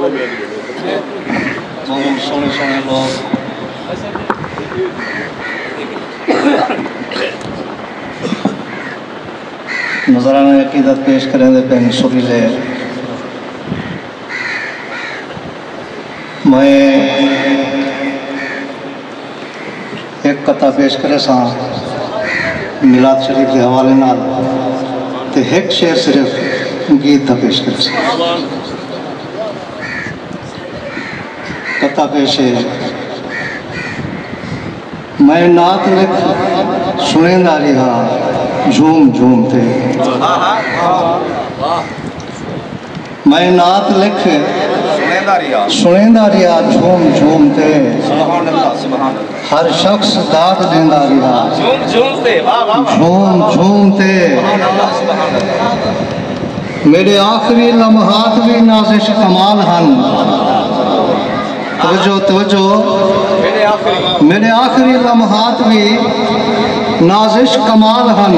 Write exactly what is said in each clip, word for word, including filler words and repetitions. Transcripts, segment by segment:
بہوں سوہݨے سوہݨے لوک نذرانہ عقیدت پیش کریندے پئن۔ سریلے میں ہک قطعہ پیش کریساں میلاد شریف دے حوالے نال، تے ہک شعر صرف گیت دا پیش کریساں۔ قطعہ پیش ہے۔ میں نعت لکھ سݨیندا ریہا جھوم جھوم تے۔ میں نعت لکھ سݨیندا ریہا۔ سݨیندا ریہا جھوم جھوم تے۔ سبحان اللہ، سبحان اللہ۔ ہر شخص داد ݙیندا ریہا۔ جھوم جھوم تے، واہ، واہ، واہ۔ جھوم جھوم تے۔ سبحان اللہ، سبحان اللہ۔ میݙے آخری لمحات وی نازش کمال ہن۔ توجہ، توجہ۔ میݙے آخری۔ میݙے آخری لمحات وی نازش کمال ہن۔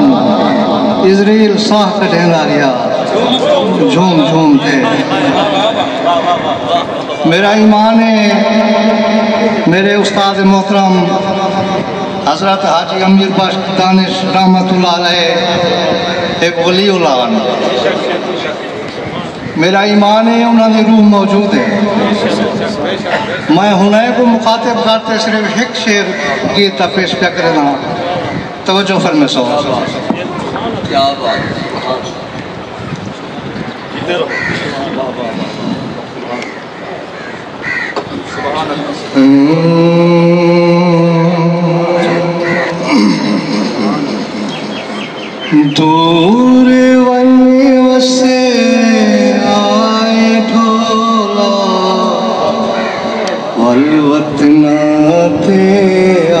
عزرائیل ساہ کڈھیندا ریہا جھوم جھوم تے۔ میرا ایمان ہے، میرے استاد محترم حضرت حاجی امیر بخش دانش رحمت اللہ علیہ ہک ولی اللہ ہن۔ میرا ایمان ہے انہاں دی روح موجود ہے۔ میں ہݨ کوں مخاطب کر تے صرف ہک شعر گیت دا پیش پیا کرینداں، توجہ فرمیسو۔ کیا بات ہے۔ دور ونڄ وسے آئے ڈھولا، ول وطن تے آ۔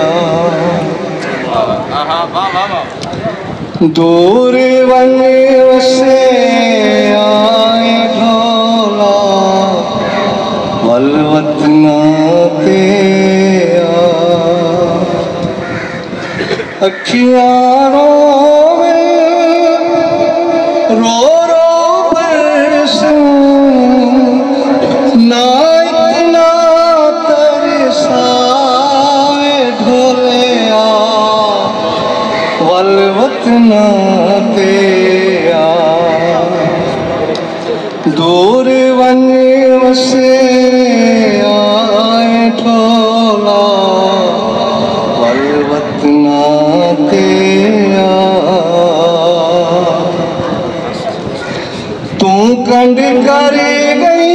دور ونڄ وسے آئے ڈھولا، ول وطن تے آ۔ اکھیاں روون، رو رو برسن، نہ اتنا ترساوے ڈھولیا، ول وطن تے آ۔ دور ونڄ وسے آئے ڈھولا، ول وطن تے آ۔ توں کنڈ کر ڳئی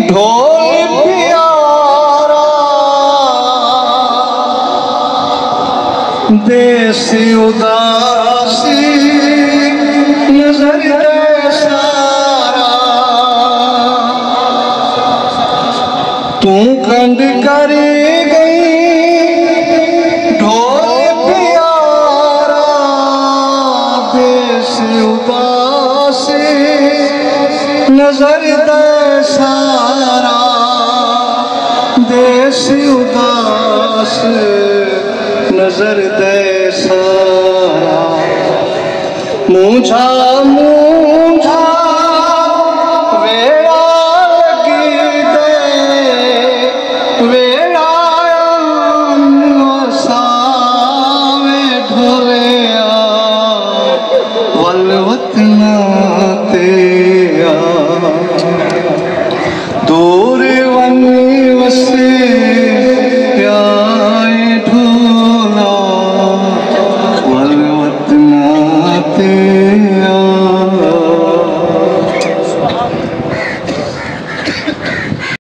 ڈھول پیارا، دیس اداسی نظر دے سارا۔ توں کنڈ کر ڳئی ڈھول پیارا، دیس اداسی نظر دے سارا، دیس اداس نظر دے سارا۔ مونجھا منہ